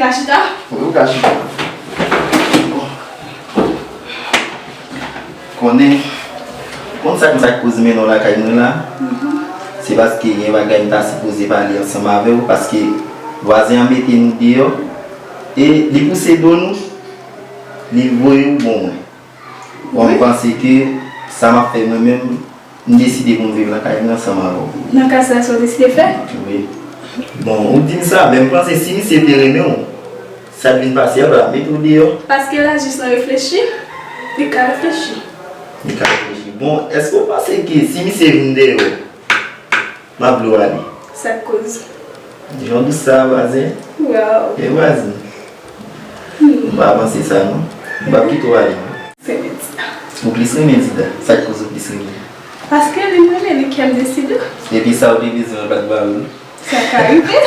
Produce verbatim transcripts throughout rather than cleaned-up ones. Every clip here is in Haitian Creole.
Ka chita? Wi, ou ka chita. Konnen, konn sa k, sa k poze mennen w lakay mwen la? Se paske gen bagay m ta sipoze pale ansanm avè w, paske vwazen an mete nou deyò, e li pouse do nou, li voye w bò mwen. Bon, m panse ke sa m ap fè mwen menm, m deside pou m viv nan kay mwen ansanm avè w. Nan kay sa, sa w deside fè? Wi. Bon, ou di m sa, men m panse si misye te renmen w, sa t vin pase a, l pa t mete w deyò. Paske l a jis nan reflechi, li ka reflechi. Li ka reflechi. Bon, èske w panse ke si misye vin deyò, m ap vle w ale? Sa k koz? Jan w dous sa, vwazen. Waw. E vwazen. M pa panse sa, non. M p ap kite w ale, non. Se Dida. Ou plis renmen Dida. Sa k koz ou plis renmen? Paske li m renmen, li kè m deside. Epi sa w te bezwen an pa t ba ou l? Sa ka rive.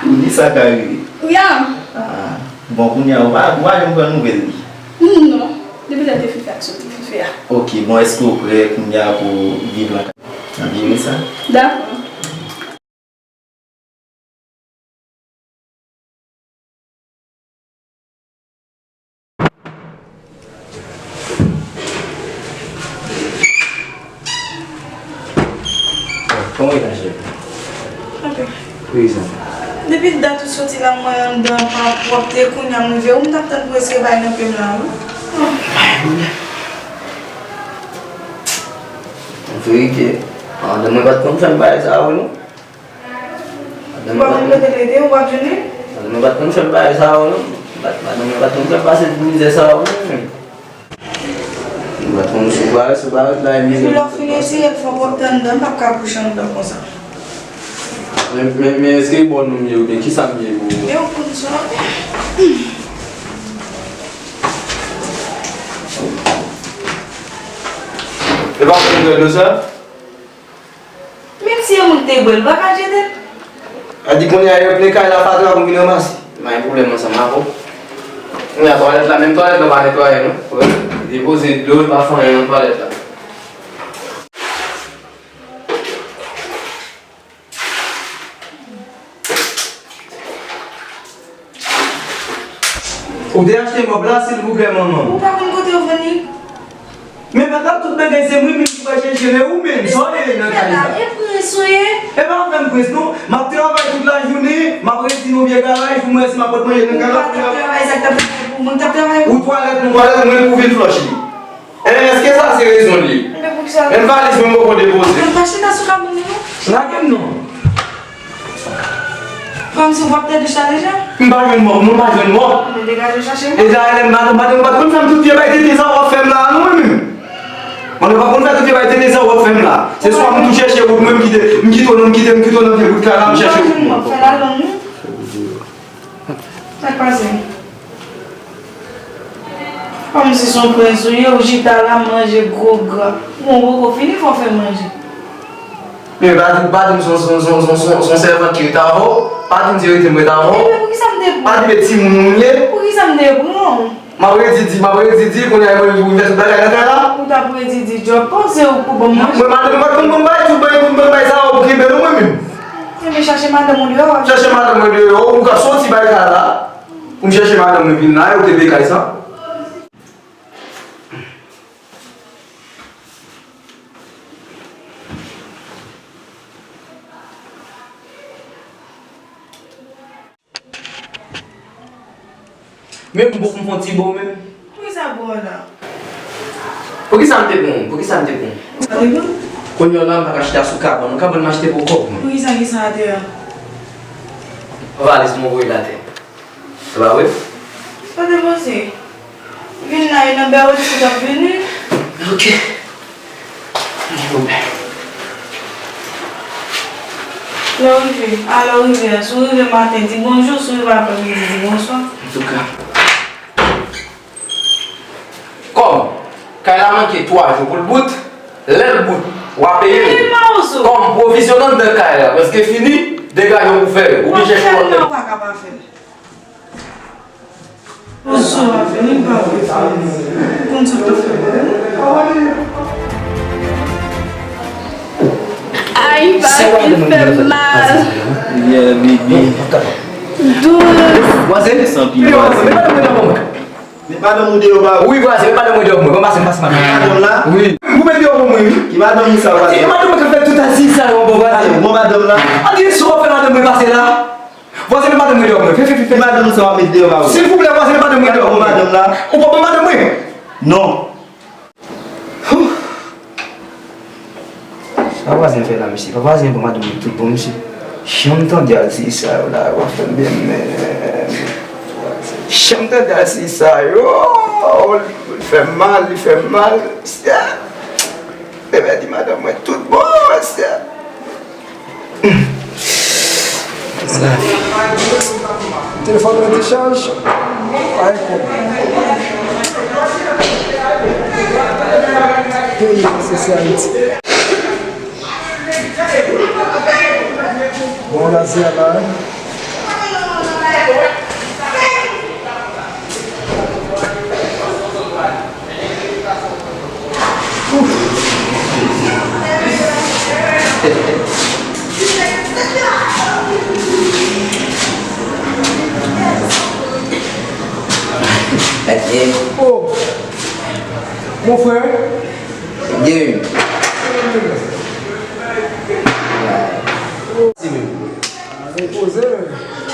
Ou di sa ka rive? Ya. Ah, bon, kounye a, ou pa, ou pa janm pran nouvèl li? Non. Depi lè te fin fè aksyon te fin fè a. Ok, bon, èske w prè kounye a pou viv nan kay? Nan vire sa? Dakò. Kòman w ye, cheri? Wi, zanmi. Depi dat ou soti la, mwen anndan pa pwòpte, kounye a m rive, ou m t ap tann pou eskev bay nan pye m la, wi. An verite, madanm mwen pa t konn fè m bagay sa yo, non. Ou pa konn kote l rete, ou p ap jwenn li? Madanm mwen pa t konn fè m bagay sa yo, non. Madanm mwen pa t konn fè m pase tout mizè sa yo, non. Ou pa t konn sou bagay, sou bagay la, e mizè. Epi lè w fin retire l, fòk w ap tann anndan, m p ap ka kouche anndan konsa. Men, men, men èske bon nou m ye oubyen kisa m ye pou ou? E w konn sa. E pa konn dlo sa? Menm si yon moun te bwè l, pa ka jete l. A di kounye a yo plen kay la fatra pou m vin ranmase. M pa gen pwoblèm ansanm avè w. Kounye a twalèt la, menm twalèt la pa netwaye non. Depoze dlo, pa fè anyen nan twalèt la. Ou te achte mòb la, silvouplè, manman? Ou pa konn kote yo vann li? Men papa, tout bagay se mwen menm ki pral chèche l, e ou menm, sa w rele nan kay sa? E prens ou ye? E pa fè m prens non, m ap travay tout lajounen, m ap redi nan vye garaj pou m wè si m ap pot manje nan kay la. Ou pa t ap travay, sa k t ap travay pou mwen k t ap travay? Ou twalèt, mwen twalèt, mwen pou vin flòch li. E èske sa se rezon li? Menm valiz mwen m poko depoze. Mwen pa chita sou kabon li non. Lage m non. Kòmsi w p ap tande chalè jan? M pa jwenn mòb, non, m pa jwenn mòb. Men degaje w chache mòb. E dayè lè m madanm, madanm pa t konn fè m tout vye bay tenten sa w ap fè m la a non, mwen menm. Madanm pa t konn fè tout vye bay tenten sa w ap fè m la. Se swa m tou chèche wout mwen, m kite, m kite w nan, m kite, m kite w nan vye bout kay la, m chèche wout mwen. Fè ladann wi. Sa k pase? Kòmsi se yon prens ou ye, ou chita la, manje gwo gra. Bon, ou poko fini, fò w fè manje. Men pa di, pa di m se yon, se yon, se yon, se yon, se yon sèvant ki ret avè w. Pa di m se rete m ret avè w. Ebyen, poukisa m te pran? Pa di m se timoun ou m ye. Poukisa m te pran w? M ap redi di, m ap redi di, kounye a mwen vin fè tout bagay nan kay la. Ou t ap redi di djòb pa w, se ou k pou ban m manje. Mwen, madanm mwen pa t konn ban m bagay, tout bagay, tout bagay sa yo pou kenbe nou mwen menm. Ebyen, chache madanm ou deyò. Chache madanm mwen deyò, ou ka soti bay kay la. Pou m chèche madanm mwen vin la, e ou te peye kay sa. Men m poko m fè yon ti bo menm. Poukisa bo a la? Poukisa m te pran w? Poukisa m te pran w? Sa te bon? Kounye a la, m pa ka chita sou kabann. Kabann m achte pou kòb mwen. Poukisa gen sa atè a? Valiz mwen voye l atè. Se pa vre? Sa te panse? Vin la, e nan bèl ou t ap vini. Ok. Lè w rive, a lè w rive a, si w rive maten, di bonjou, si w rive aprèmidi, di bonswa. Antouka. Kòm kay la manke twa jou pou l bout, lè l bout, w a peye l. Kòm pwovizyon anndan kay la prèske fini, degaje w pou fè yo. Ou byen chèche w anndan. Ou pa ka pa fè l. Bonswa, vini pa vre frè. Konn sa w t ap fè mwen. Ay, Papi fè m mal. Yeah, baby. Dous. Vwazen, met madanm mwen deyò pou mwen. Met madanm ou deyò ba ou. Wi, vwazen, met madanm mwen deyò pou mwen. Bon, pase, pase madanm. Madanm la? Wi. Ou met deyò pou mwen, wi. Ki madanm ou sa, vwazen? Ki madanm mwen ka fè tout aziz sa yo, bon, vwazen? Bon, madanm la? An di sou fè madanm mwen pase la. Vwazen, met madanm mwen deyò pou mwen. Fè, fè, fè, fè. Ki madanm ou sa w ap met deyò ba ou? Silvouplè, vwazen, met madanm mwen deyò pou mwen. Bon, madanm la? Ou pa ban madanm mwen? Non. Sa vwazen fè la, mesye? Pa vwazen ban madanm mwen tout bon, mesye. Janm tande aziz sa yo la, yo ap fè m byen menm. Janm tande aziz sa yo, li fè m mal, li fè m mal, mesye. Bebe di madanm mwen tout bon, mesye. Telefòn mwen te chaj. Ay, kòb. Peyi, se, se Ayiti. Bon, la, se la, hein. Oh, mon frè. Gen. Repoze.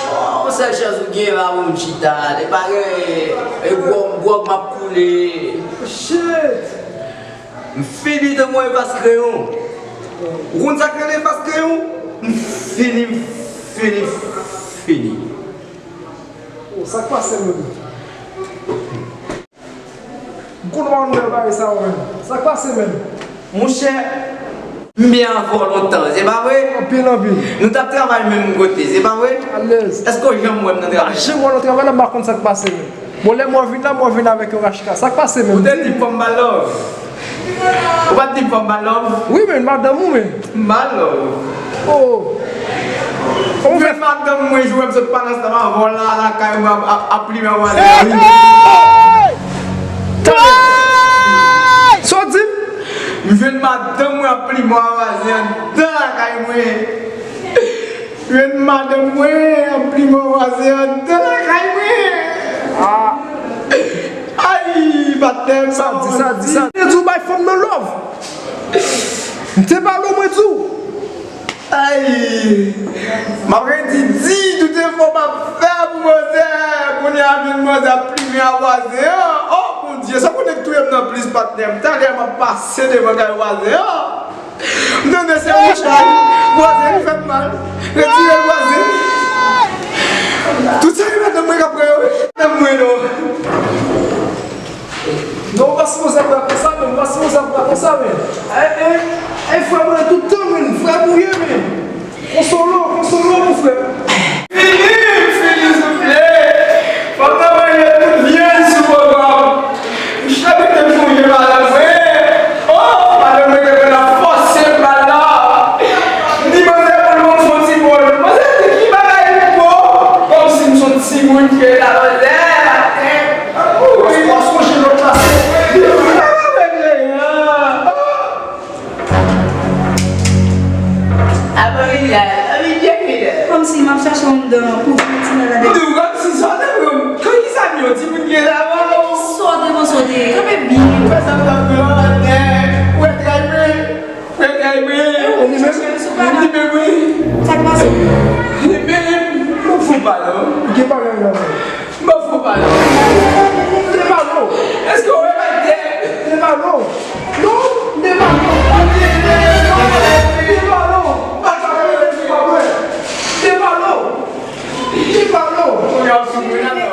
Oh, sèl chans ou gen la pou m chita. Li pa gen, e gwòg, gwòg m ap koule. Shit! M fini tankou yon efas kreyon. Ou konn sa k rele efas kreyon? M fini, m fini, m fini. Oh, sa k pase menm? M konn wè w nan bagay sa yo menm. Sa k pase menm? Monchè, m byen avè w lontan, se pa vre? Anpil, anpil. Nou t ap travay menm kote, se pa vre? Alèz. Èske w janm wè m nan travay? M pa janm wè w nan travay la, m pa konn sa k pase menm. Bon, lè m wè w vin la, m wè w vin avèk yon rachka. Sa k pase menm? Ou te di m fò m ba love. Ou pa t di m fò m ba love? Wi, men, madanm ou, men. M ba love. Oh. Ou fè madanm mwen jwe m sot pa nan sa m avè w la, lakay mwen ap, ap, ap plimen vwazen an. Hey! Hey! Sa w di m? M jwenn madanm mwen ap plimen vwazen an anndan lakay mwen. M jwenn madanm mwen ap plimen vwazen an anndan lakay mwen. Ah. Ay, patnè m. Sa di, sa di, sa di. Te di w bay fanm nan love. M te pale w, mwen di w. Ay! M ap redi di tout efò m ap fè pou manzè, kounye a vin manzè ap plimen a vwazen an. Oh, Bondye, sa konnen k touye m nan plis, patnè m. Talè m ap pase devan kay vwazen an. M tande se yon chay. Vwazen, li fè m mal. Retire l, vwazen. Tout sa yo madanm mwen k ap pran yo, wi. Madanm mwen, non. Non, ou pa sipoze ap pran konsa, men, ou pa sipoze ap pran konsa, men. Ey, ey, ey, frè mwen, tout tan, men, frè m ou ye, men. Konsole w, konsole w, mon frè. Fini, fini, souple. Fòk nan manje tout vyann sou pwogram. Chita kite m sonje madanm mwen. Oh, madanm mwen te konn ap fòse m pral la. M di manzè pou l ban m fon ti bòl. Manzè di ki bagay pou ou. Kòmsi m se yon timoun ke l a manzè. Ou sonje lòt la se. Kòmsi m ap chache yon dan pou vin ti nan ladan. Ou di w kòmsi sa w te pran. Kòmsi sa m yon timoun gen lavan. Sa w te panse w te ye? Kanpe byen. Ou wè sa m t ap fè an nèg. Ou wè kay mwen. Ou wè kay mwen. Ou di menm. Ou di menm wi. Sa k pase? Li menm. M ap fou pa non. Gen bagay la. M ap fou pa non. Te pa non. Èske w wè bagay? Te pa non. Non, m te pa non. Te pa non. Te pa non. Te pa non. Te pa non.